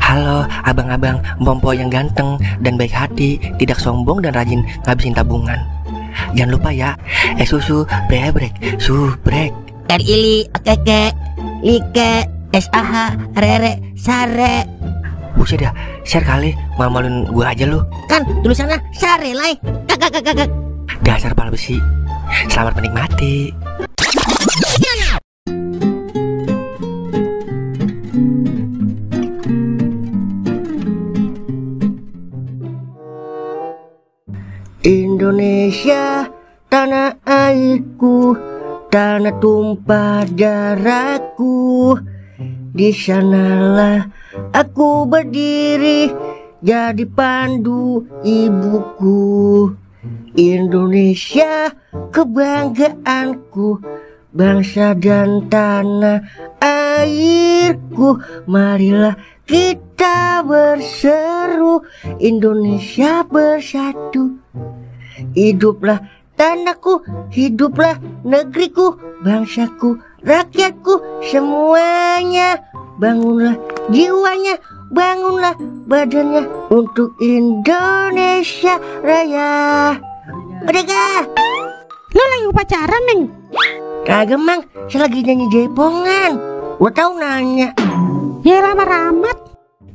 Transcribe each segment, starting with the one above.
Halo abang-abang Mpompo yang ganteng dan baik hati, tidak sombong dan rajin ngabisin tabungan. Jangan lupa ya, susu brebrek, subrek. Ili, okeke, like, SAH, rere, sare. Buset dah, share kali, malu-maluin gua aja lu. Kan tulisannya sare lai. Kakak. Dasar pala besi. Selamat menikmati. Indonesia, tanah airku, tanah tumpah darahku. Di sanalah aku berdiri, jadi pandu ibuku. Indonesia, kebanggaanku, bangsa dan tanah airku. Marilah kita berseru, Indonesia bersatu. Hiduplah tanahku, hiduplah negeriku, bangsaku, rakyatku, semuanya. Bangunlah jiwanya, bangunlah badannya untuk Indonesia Raya. Merdeka! Lo lagi upacara, Meng? Kagak, Mang, saya lagi nyanyi jaipongan. Gua tahu nanya. Ya lama ramat.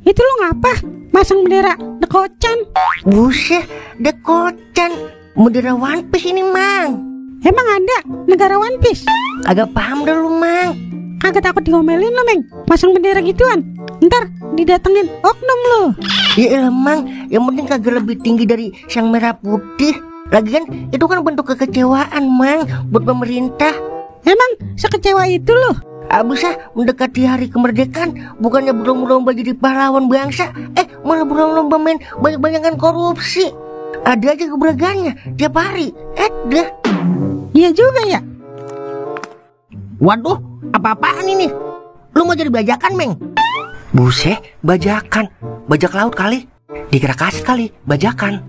Itu lo ngapa? Masang bendera dekocan? Buset, dekocan. Bendera One Piece ini, Mang. Emang ada negara One Piece? Agak paham dah lu, Mang. Kagak takut diomelin lo, Meng? Masang bendera gituan, ntar didatengin oknum lo. Ya elah, Mang, yang penting kagak lebih tinggi dari sang merah putih. Lagian itu kan bentuk kekecewaan, Mang, buat pemerintah. Emang sekecewa itu lo? Abisah mendekati hari kemerdekaan, bukannya berlomba-lomba jadi pahlawan bangsa, malah berlomba-lomba main banyak-banyakan korupsi. Ada aja keberagaannya tiap hari. Dah. Iya juga ya. Waduh, apa-apaan ini? Lu mau jadi bajakan, Meng? Buset, bajakan. Bajak laut kali. Dikira kaset kali, bajakan.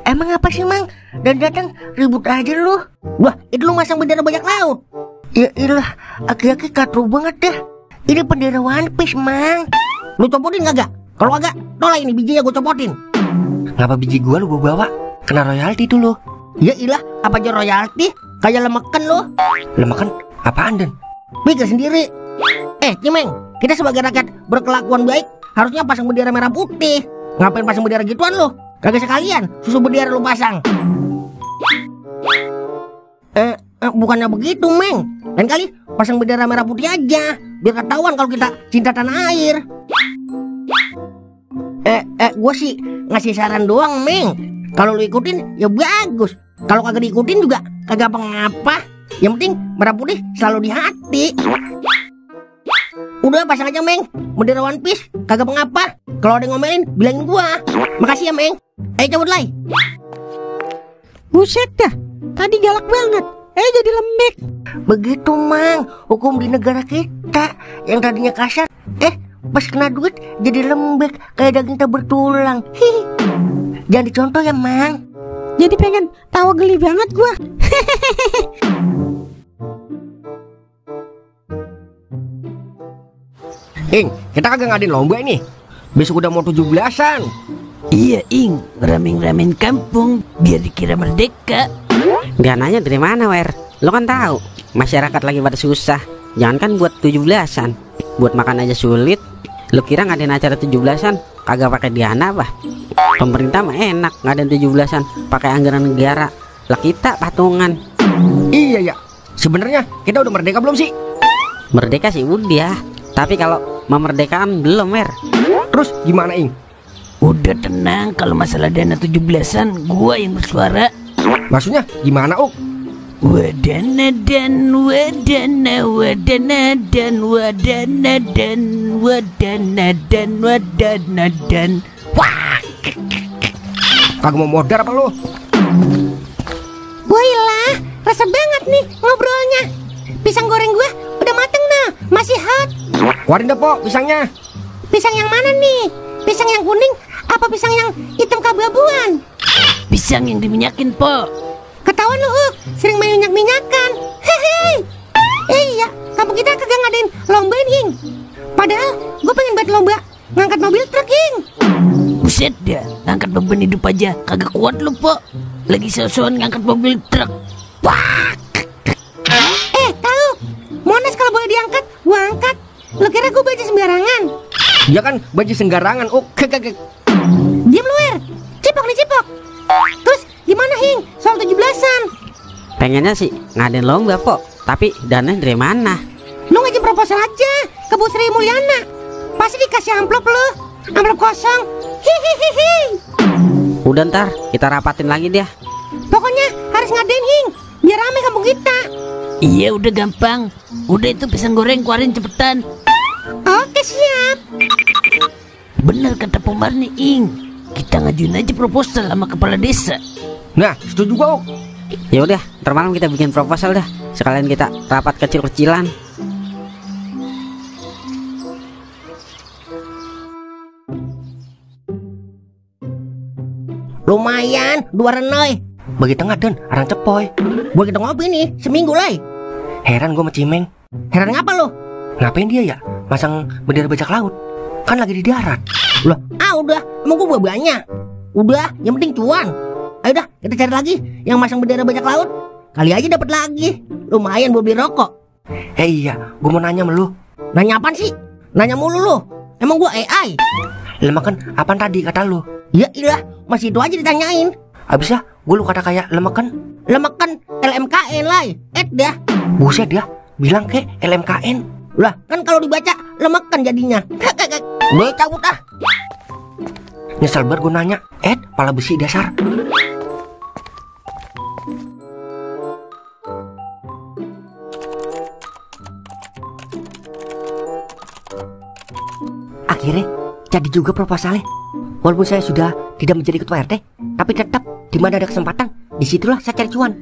Emang apa sih, Mang? Dan datang ribut aja lu. Wah, itu lu masang bendera bajak laut. Ya ilah, aki-aki katro banget dah. Ini bendera One Piece, Mang. Lu copotin kagak? Kalau kagak, tolak ini bijinya gue copotin. Ngapa biji gua lu bawa? Kena royalti tuh lu. Ya ilah, apa aja royalti? Kayak lemekan lu. Lemekan? Apaan, Den? Pikir sendiri. Cimeng, kita sebagai rakyat berkelakuan baik harusnya pasang bendera merah putih. Ngapain pasang bendera gituan lu? Kagak sekalian susu bendera lu pasang. Bukannya begitu, Meng. Lain kali pasang bendera merah putih aja, biar ketahuan kalau kita cinta tanah air. Gue sih ngasih saran doang, Meng. Kalau lu ikutin ya bagus. Kalau kagak diikutin juga kagak apa-apa. Yang penting merah putih selalu di hati. Udah pasang aja, Meng. Bendera One Piece kagak apa-apa. Kalau ada yang ngomelin bilangin gua. Makasih ya, Meng. Cabut lay. Buset dah, tadi galak banget. Jadi lembek. Begitu, Mang, hukum di negara kita. Yang tadinya kasar, pas kena duit jadi lembek kayak daging tak bertulang. Hihi. Jangan dicontoh ya, Mang. Jadi pengen tawa geli banget gua. Ing, kita kagak ngadain lomba ini. Besok udah mau 17-an. Iya, Ing, ramen-ramen kampung biar dikira merdeka. Gak nanya dari mana, Wer? Lo kan tahu masyarakat lagi pada susah. Jangankan buat 17-an, buat makan aja sulit. Lo kira ngadain acara 17-an kagak pakai dana apa? Pemerintah mah enak ngadain 17-an pakai anggaran negara. Lah kita patungan. Iya ya. Sebenarnya kita udah merdeka belum sih? Merdeka sih udah, tapi kalau memerdekakan belum, Wer. Terus gimana, Ing? Udah tenang, kalau masalah dana 17-an gua yang bersuara. Maksudnya gimana, Uk? Wadana dan wadana, wadana dan wadana dan wadana dan wadana dan. Wah, kagak mau modar apa lu? Wailah, rasa banget nih ngobrolnya. Pisang goreng gua udah mateng nah, masih hot. Keluarin deh, Po, pisangnya. Pisang yang mana nih? Pisang yang kuning apa pisang yang hitam keabu-abuan? Pisang yang diminyakin, Po. Ketahuan lu, sering main minyak-minyakan. Hehe. Iya, kampung kita kagak ngadain lomba nih. Padahal gue pengen buat lomba ngangkat mobil truk, Ing. Buset dah, ngangkat beban hidup aja kagak kuat lu, Pok. Lagi so-soan ngangkat mobil truk. Wah. Tahu, Monas kalau boleh diangkat, gua angkat. Lo kira gua baca sembarangan? Dia kan baju sembarangan. Diam lu, Wer. Cipok nih, cipok. Terus gimana, Hing? Soal 17-an. Pengennya sih ngadain lomba, Pok. Tapi dananya dari mana? Lu ngajin proposal aja ke Bu Sri Mulyana. Pasti dikasih amplop lu. Amplop kosong. Hihihihi. Udah ntar kita rapatin lagi dia. Pokoknya harus ngadain, Hing. Biar rame kampung kita. Iya udah gampang. Udah itu pisang goreng keluarin cepetan. Oke, siap. Bener kata Pomar nih, Ing. Kita ngajuin aja proposal sama kepala desa. Nah, setuju gua, Ok. Ya udah, ntar malam kita bikin proposal dah. Sekalian kita rapat kecil-kecilan. Lumayan, 2 renoy. Bagi tengah dan arang cepoy. Buat kita ngopi nih, seminggu lay. Heran gua sama Cimeng. Heran ngapa lo? Ngapain dia ya? Masang bendera bajak laut. Kan lagi di darat. Loh, udah, emang gua banyak. Udah, yang penting cuan. Ayo dah, kita cari lagi yang masang bendera bajak laut. Kali aja dapat lagi. Lumayan buat beli rokok. Iya, gua mau nanya sama lu. Nanya apaan sih? Nanya mulu lu. Emang gua AI? Lemakan apaan tadi kata lu? Ya ilah, masih itu aja ditanyain. Abisnya gue lu kata kayak lemekan. Lemekan LMKN lay. Dah. Buset dah, bilang ke LMKN. Lah, kan kalau dibaca lemekan jadinya. Boleh cabut ah. Nyesel banget gue nanya. Pala besi dasar. Akhirnya jadi juga proposalnya. Walaupun saya sudah tidak menjadi ketua RT, tapi tetap di mana ada kesempatan, disitulah saya cari cuan.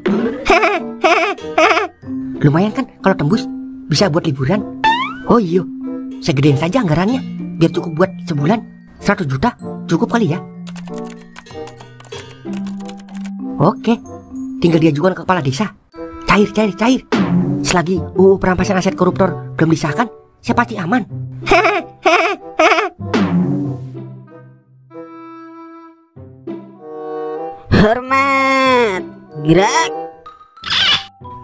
Lumayan kan kalau tembus, bisa buat liburan. Oh iya, saya gedein saja anggarannya, biar cukup buat sebulan. 100 juta cukup kali ya. Oke, tinggal diajukan ke kepala desa. Cair. Selagi UU perampasan aset koruptor belum disahkan, saya pasti aman. Hormat, gerak.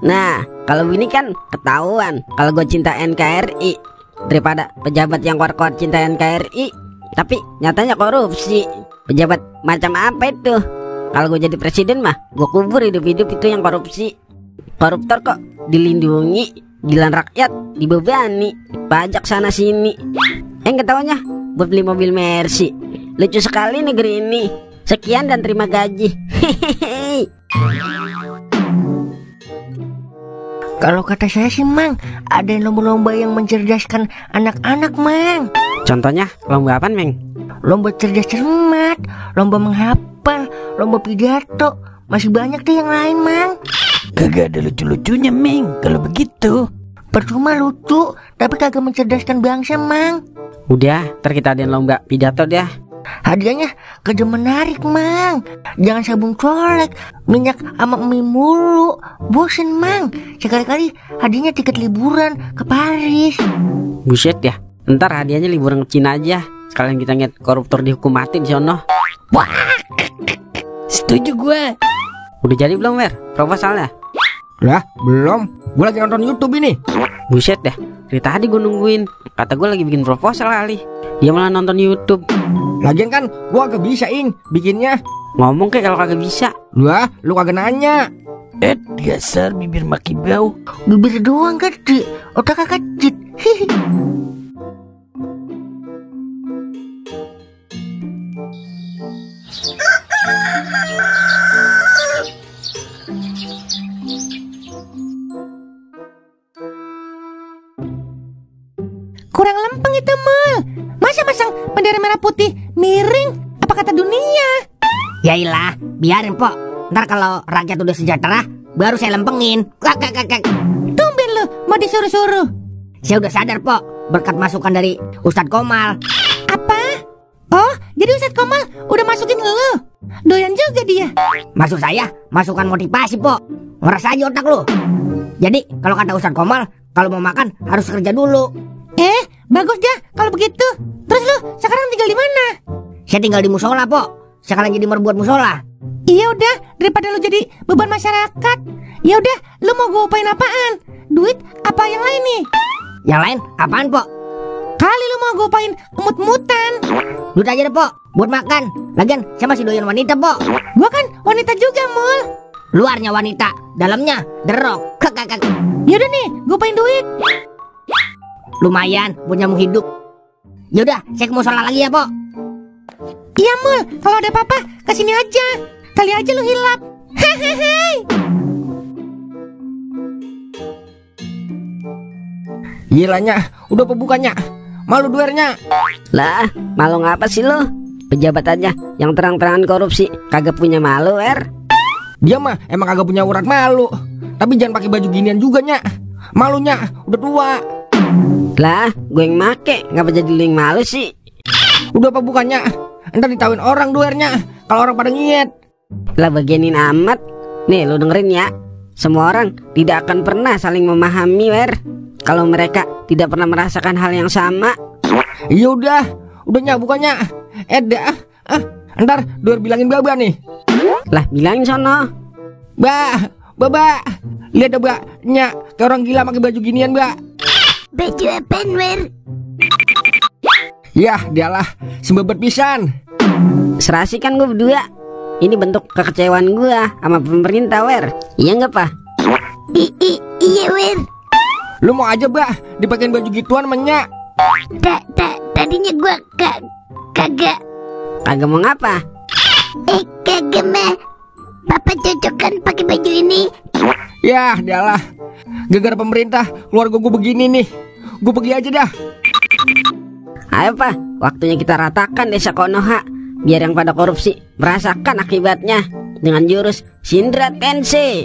Nah, kalau ini kan ketahuan kalau gue cinta NKRI daripada pejabat yang kuat-kuat cinta NKRI tapi nyatanya korupsi. Pejabat macam apa itu? Kalau gue jadi presiden mah gue kubur hidup-hidup itu yang korupsi. Koruptor kok dilindungi, giliran rakyat dibebani pajak sana sini. Ketahuannya buat beli mobil Mercy. Lucu sekali negeri ini. Sekian dan terima gaji. Kalau kata saya sih Mang, ada lomba-lomba yang mencerdaskan anak-anak Mang. Contohnya lomba apa Meng? Lomba cerdas cermat, lomba menghafal, lomba pidato. Masih banyak deh yang lain Mang. Kagak ada lucu-lucunya Meng kalau begitu. Percuma lucu, tapi kagak mencerdaskan bangsa Mang. Udah, ntar kita adain lomba pidato dah. Hadiahnya kerja menarik Mang. Jangan sabun colek, minyak sama mie mulu. Bosen Mang. Sekali-kali hadiahnya tiket liburan ke Paris. Buset ya, ntar hadiahnya liburan ke Cina aja. Sekalian kita ngeliat koruptor dihukum mati di sono. Wah, setuju gue. Udah jadi belum Wer proposalnya? Lah belum, gue lagi nonton YouTube ini. Buset dah, dari tadi gue nungguin. Kata gue lagi bikin proposal kali, dia malah nonton YouTube. Lagian kan gue agak bisa bikinnya. Ngomong kayak kalau kagak bisa. Lah, lu kagak nanya. Dasar bibir maki bau. Bibir doang gede, otak kecil. Kurang lempeng itu Mul. Masa masang bendera merah putih miring? Apa kata dunia? Yailah, biarin Pok. Ntar kalau rakyat udah sejahtera, baru saya lempengin. Tumben lu mau disuruh-suruh. Saya udah sadar Pok, berkat masukan dari Ustadz Komal. Apa? Oh, jadi Ustadz Komal udah masukin lu. Doyan juga dia. Maksud saya, masukan motivasi Pok. Ngeras aja otak lu. Jadi, kalau kata Ustadz Komal, kalau mau makan harus kerja dulu. Bagus dah kalau begitu. Terus lu sekarang saya tinggal di musola, Pok. Sekalian jadi merbuat musola. Iya udah, daripada lu jadi beban masyarakat. Ya udah, lu mau gue upain apaan? Duit apa yang lain nih? Yang lain apaan, Pok? Kali lu mau gue upain emut-emutan. Duit aja deh, Pok, buat makan. Lagian saya masih doyan wanita, Pok. Gua kan wanita juga, Mul. Luarnya wanita, dalamnya derok. Kakak. Yaudah nih, gue upain duit. Lumayan buat nyambung hidup. Yaudah, saya ke musola lagi ya, Pok. Iya, Mul, kalau ada apa-apa kesini aja. Kali aja lu hilap. Hehehe. Gilanya, udah pembukanya. Malu duernya. Lah, malu ngapa sih lo? Pejabat aja yang terang-terangan korupsi kagak punya malu, Dia mah emang kagak punya urat malu. Tapi jangan pakai baju ginian juga, Nya. Malunya udah tua. Lah, gue yang make, ngapa jadi lu yang malu sih? Udah apa bukannya? Ntar ditawin orang duernya kalau orang pada ngiet. Lah bagianin amat. Nih lu dengerin ya. Semua orang tidak akan pernah saling memahami, kalau mereka tidak pernah merasakan hal yang sama. Iya udah Nya bukannya. Ntar duer bilangin Baba nih. Lah bilangin sono. Baba, lihat deh, Mbak, Nya kayak orang gila pakai baju ginian, Mbak. Baju apaan, Wer? Yah, dialah sembabet pisan. Serasi kan gue berdua. Ini bentuk kekecewaan gue sama pemerintah, Iya nggak, Pak? Iya, Wer. Lu mau aja, Mbak, dipakein baju gituan sama Nya. Tadinya gua kagak. Kagak mau ngapa? Kagak mah. Papa cocok kan pakai baju ini? Yah, dialah. Gara-gara pemerintah keluarga gue begini nih. Gue pergi aja dah. Ayo, Pak, waktunya kita ratakan desa Konoha. Biar yang pada korupsi merasakan akibatnya dengan jurus Shinra Tensei.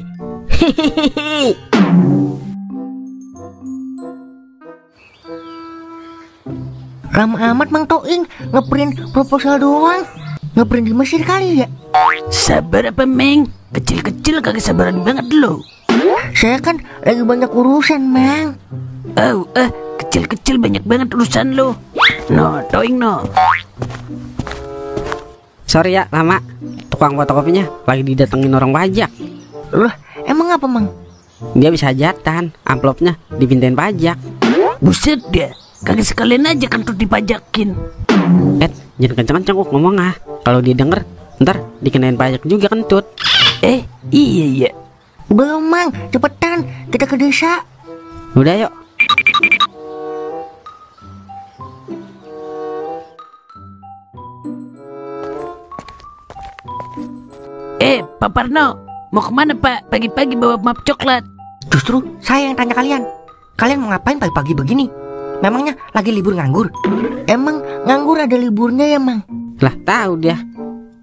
Hihihi. Lama amat Mang Toing ngeprint proposal doang. Ngeprint di Mesir kali ya. Sabar apa, Meng? Kecil-kecil kagak sabaran banget lo. Saya kan lagi banyak urusan, Mang. Kecil-kecil banyak banget urusan lo. No, Toing no. Sorry ya, lama. Tukang fotokopinya lagi didatengin orang pajak. Loh, emang apa, Mang? Dia bisa hajatan, amplopnya dipintain pajak. Buset dah. Kagak sekalian aja kentut dipajakin. Jangan kenceng-kenceng ngomong ah. Kalau dia denger, ntar dikenain pajak juga kentut. Iya. Belum, Mang, cepetan kita ke desa. Udah yuk. Pak Parno, mau kemana, Pak? Pagi-pagi bawa map coklat. Justru saya yang tanya kalian. Kalian mau ngapain pagi-pagi begini? Memangnya lagi libur nganggur? Emang nganggur ada liburnya ya, Mang? Lah tahu dia.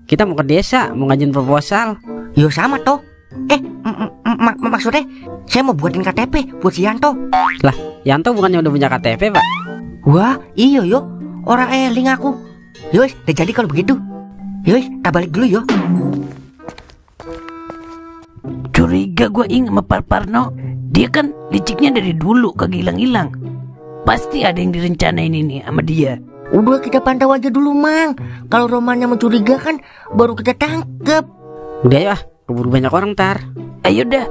Kita mau ke desa, mau ngajuin proposal. Yo sama toh. Maksudnya saya mau buatin KTP buat si Yanto. Lah, Yanto bukannya udah punya KTP, Pak? Wah, iya yo. Orang eling aku. Yowes, udah jadi kalau begitu. Yowes, kita balik dulu yo. Curiga gue sama Pak Parno. Dia kan liciknya dari dulu kagak hilang-hilang. Pasti ada yang direncanain ini sama dia. Udah kita pantau aja dulu, Mang. Kalau romannya mencurigakan baru kita tangkep. Udah ya, keburu banyak orang ntar. Ayo dah.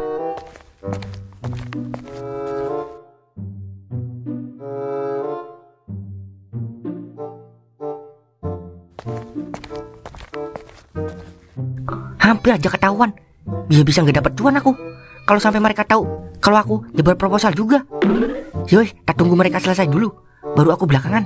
Hampir aja ketahuan. Bisa nggak dapat cuan aku. Kalau sampai mereka tahu kalau aku nyebar proposal juga. Yoi, kita tunggu mereka selesai dulu, baru aku belakangan.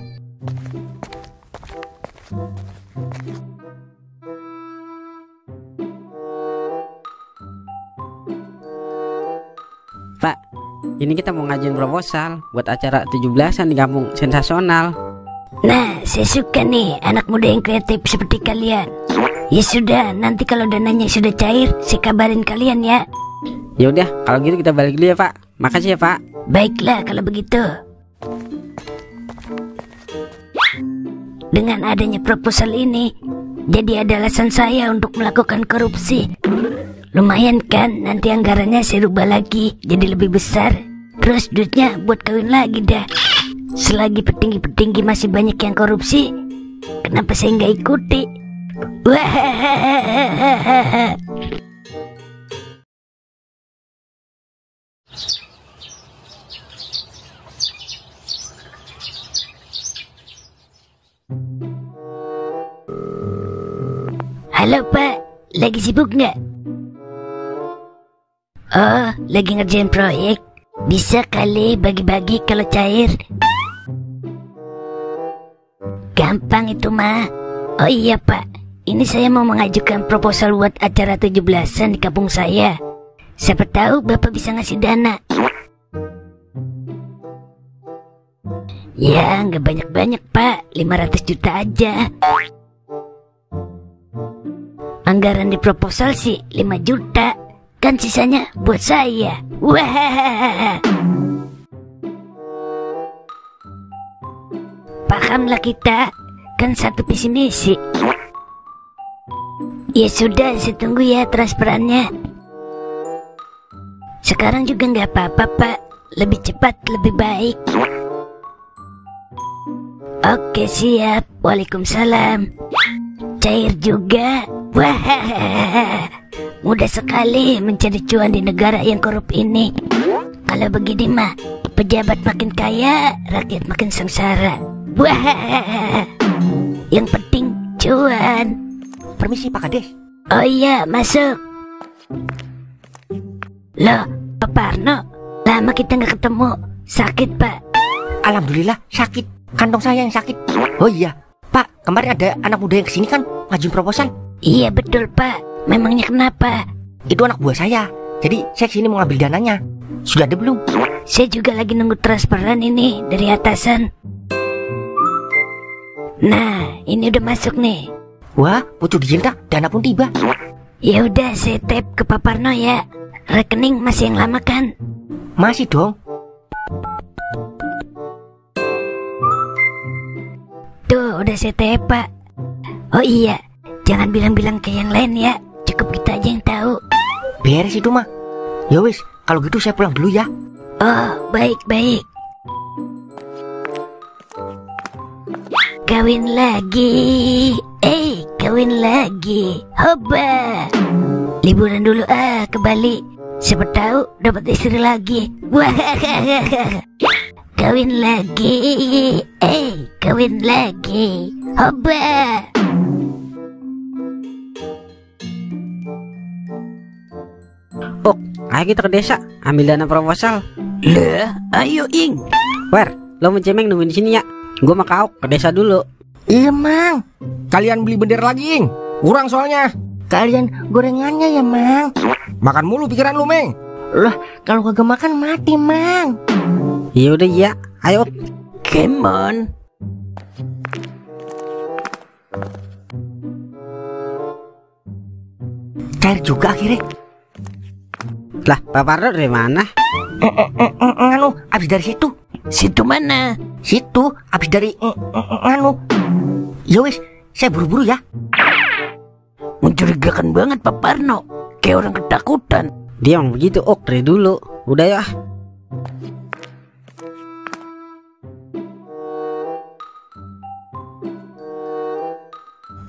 Pak, ini kita mau ngajuin proposal buat acara 17-an di kampung sensasional. Nah, saya suka nih anak muda yang kreatif seperti kalian. Ya sudah, nanti kalau dananya sudah cair, saya kabarin kalian ya. Ya udah, kalau gitu kita balik dulu ya, Pak. Makasih ya, Pak. Baiklah kalau begitu. Dengan adanya proposal ini, jadi ada alasan saya untuk melakukan korupsi. Lumayan kan, nanti anggarannya saya rubah lagi jadi lebih besar. Terus duitnya buat kawin lagi dah. Selagi petinggi-petinggi masih banyak yang korupsi, Kenapa saya nggak ikuti? Wah. Halo Pak, lagi sibuk nggak? Oh, lagi ngerjain proyek. Bisa kali bagi-bagi kalau cair. Gampang itu mah. Oh iya Pak, ini saya mau mengajukan proposal buat acara 17-an di kampung saya. Siapa tahu Bapak bisa ngasih dana. Ya, nggak banyak-banyak Pak, 500 juta aja. Anggaran di proposal sih 5 juta. Kan sisanya buat saya. Wah. Pahamlah kita, kan satu visi misi. Ya sudah, saya tunggu ya transferannya. Sekarang juga nggak apa-apa Pak, lebih cepat lebih baik. Oke siap, waalaikumsalam. Cair juga. Wah, mudah sekali mencari cuan di negara yang korup ini. Kalau begini mah, pejabat makin kaya, rakyat makin sengsara. Wah, yang penting cuan. Permisi Pak Kades. Oh iya, masuk. Loh, Pak Parno, lama kita nggak ketemu. Sakit Pak? Alhamdulillah sakit. Kantong saya yang sakit. Oh iya Pak, kemarin ada anak muda yang kesini kan ngajuin proposal. Iya betul Pak. Memangnya kenapa? Itu anak buah saya. Jadi saya kesini mau ngambil dananya. Sudah ada belum? Saya juga lagi nunggu transferan ini dari atasan. Nah, ini udah masuk nih. Wah, pucuk dicinta, dana pun tiba. Ya udah, saya tap ke Pak Parno ya. Rekening masih yang lama kan? Masih dong. Tuh, udah saya tap Pak. Oh iya, jangan bilang-bilang ke yang lain ya. Cukup kita aja yang tahu. Beres itu mah. Ya wis, kalau gitu saya pulang dulu ya. Oh, baik-baik. Kawin lagi. Kawin lagi. Hoba. Liburan dulu ke Bali. Siapa tahu dapat istri lagi. Wah. Kawin lagi. Kawin lagi. Hoba. Oh, ayo kita ke desa ambil dana proposal. Lah, ayo Ing. Wer, lo mencemeng nungguin di sini ya. Gue mau kau ke desa dulu. Iya Mang. Kalian beli bendera lagi, Ing. Kurang soalnya. Kalian gorengannya ya Mang. Makan mulu pikiran lu, Meng. Lah, kalau kagak makan mati Mang. Ya udah ya, ayo. Come on. Cair juga akhirnya. Lah, Pak Parno dari mana? Nganu, abis dari situ. Situ mana? Situ, abis dari nganu. Ya wis, saya buru-buru ya. Mencurigakan banget Pak Parno. Kayak orang ketakutan. Dia emang begitu, ok dari dulu. Udah ya.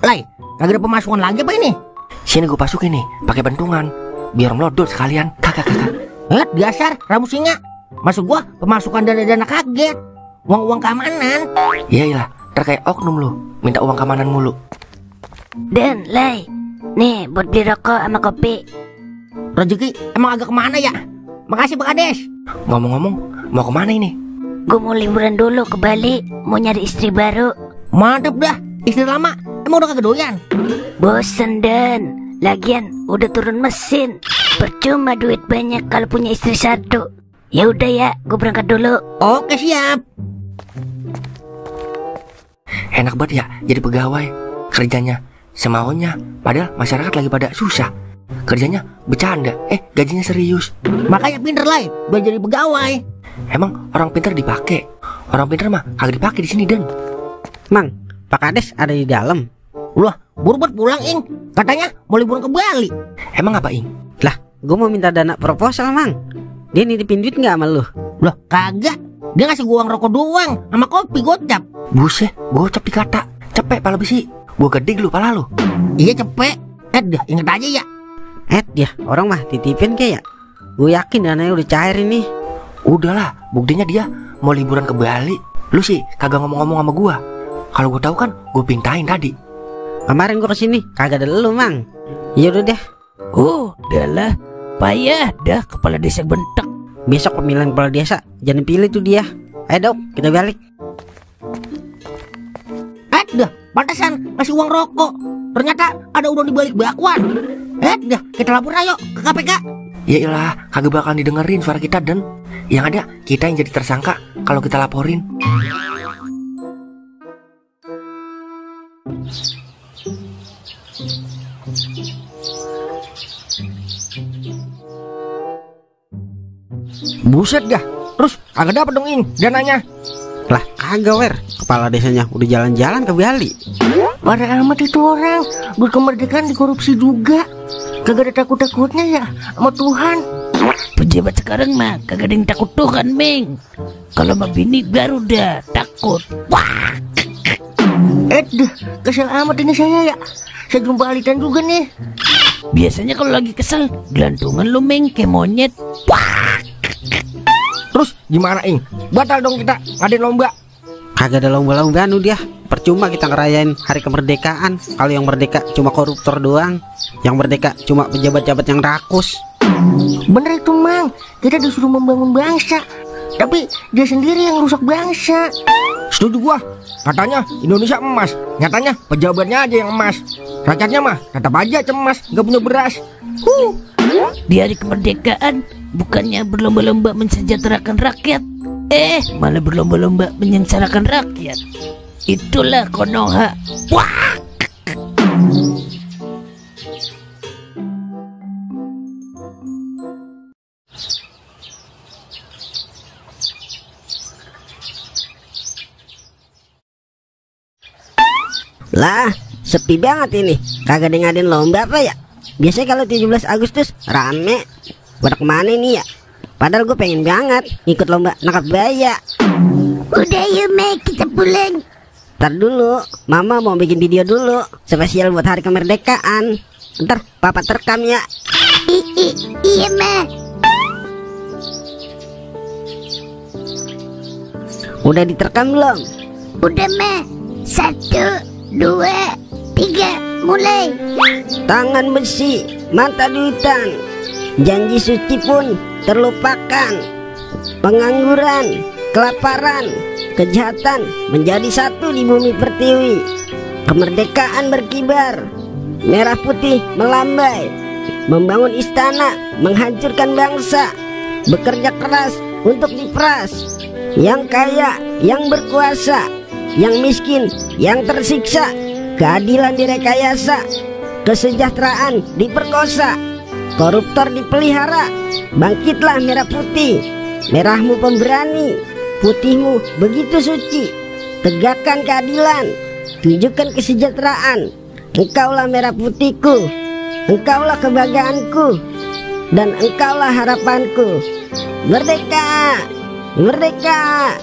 Lai, kagak ada pemasukan lagi apa ini? Sini gue masukin nih, pakai bentungan. Biar melodot sekalian. Kakak. Dasar ramu singa. Maksud gua pemasukan dana kaget. Uang keamanan. Iyalah, terkait oknum lu. Minta uang keamanan mulu. Dan Lai, nih buat beli rokok sama kopi. Rezeki emang agak kemana ya? Makasih Pak Kades. Ngomong-ngomong, mau kemana ini? Gue mau liburan dulu ke Bali. Mau nyari istri baru. Mantep dah. Istri lama emang udah kagak doyan. Bosen Dan. Lagian udah turun mesin. Percuma duit banyak kalau punya istri satu. Ya udah ya, gue berangkat dulu. Oke siap. Enak banget ya jadi pegawai. Kerjanya semaunya. Padahal masyarakat lagi pada susah. Kerjanya bercanda, gajinya serius. Makanya pinter lah, biar jadi pegawai. Emang orang pinter dipakai. Orang pinter mah kagak dipakai di sini Den. Mang, Pak Kades ada di dalam. Lah, buru-buru pulang Ing. Katanya mau liburan ke Bali. Emang apa Ing? Lah, gue mau minta dana proposal, Mang. Dia nitipin duit nggak sama lu? Loh, kagak. Dia ngasih gua uang rokok doang sama kopi gocap. Buset, gocap dikata. Cepet pala besi. Gua gede lu pala lu. Iya cepet. Dah inget aja ya. Ya orang mah titipin kayak ya. Gue yakin dananya udah cair ini. Udahlah, buktinya dia mau liburan ke Bali. Lu sih kagak ngomong-ngomong sama gua. Kalau gua tahu kan gua pintain tadi. Kemarin gue kesini kagak ada lu, Mang. Ya udah deh. Udahlah, payah dah kepala desa bentek. Besok pemilihan kepala desa, jangan pilih tuh dia. Ayo dok, kita balik. Dah pantesan kasih uang rokok. Ternyata ada udang di balik bakwan. Dah kita lapor ayo ke KPK. Ya iyalah, kagak bakalan didengerin suara kita dan yang ada kita yang jadi tersangka kalau kita laporin. Buset dah. Terus agak dapat dong Ing dananya. Lah kagak wer, kepala desanya udah jalan-jalan ke Bali. Pada amat itu orang, buat kemerdekaan dikorupsi juga. Kagak ada takut-takutnya ya sama Tuhan. Pejabat sekarang mah kagak ada yang takut Tuhan, Meng. Kalau sama bini baru dah takut. Wah. Dah, kesel amat ini saya ya. Saya jumpa alitan juga nih. Biasanya kalau lagi kesel, gelantungan lu, Meng, kayak monyet. Wah. Terus gimana Ing? Batal dong kita ngadain lomba. Kagak ada lomba-lombaan dia. Percuma kita ngerayain hari kemerdekaan kalau yang merdeka cuma koruptor doang. Yang merdeka cuma pejabat-pejabat yang rakus. Bener itu Mang, kita disuruh membangun bangsa, tapi dia sendiri yang rusak bangsa. Setuju gua. Katanya Indonesia emas, nyatanya pejabatnya aja yang emas. Rakyatnya mah tetap aja cemas, gak punya beras. Di hari kemerdekaan bukannya berlomba-lomba mensejahterakan rakyat, malah berlomba-lomba menyengsarakan rakyat. Itulah Konoha. Wah. Lah, sepi banget ini. Kagak ada ngadain lomba apa ya? Biasanya kalau 17 Agustus rame. Pada kemana ini ya? Padahal gue pengen banget ikut lomba nangkap buaya. Udah yuk, Mek, kita pulang. Ntar dulu, Mama mau bikin video dulu spesial buat hari kemerdekaan. Ntar Papa terekam ya. Iya, Mek. Udah diterekam belum? Udah, Mek. 1, 2, 3, mulai. Tangan besi, mata duitan, janji suci pun terlupakan. Pengangguran, kelaparan, kejahatan menjadi satu di bumi pertiwi. Kemerdekaan berkibar, merah putih melambai, membangun istana, menghancurkan bangsa, bekerja keras untuk diperas. Yang kaya, yang berkuasa, yang miskin, yang tersiksa, keadilan direkayasa, kesejahteraan diperkosa, koruptor dipelihara. Bangkitlah merah putih, merahmu pemberani, putihmu begitu suci. Tegakkan keadilan, tunjukkan kesejahteraan. Engkaulah merah putihku, engkaulah kebanggaanku, dan engkaulah harapanku. Merdeka, merdeka.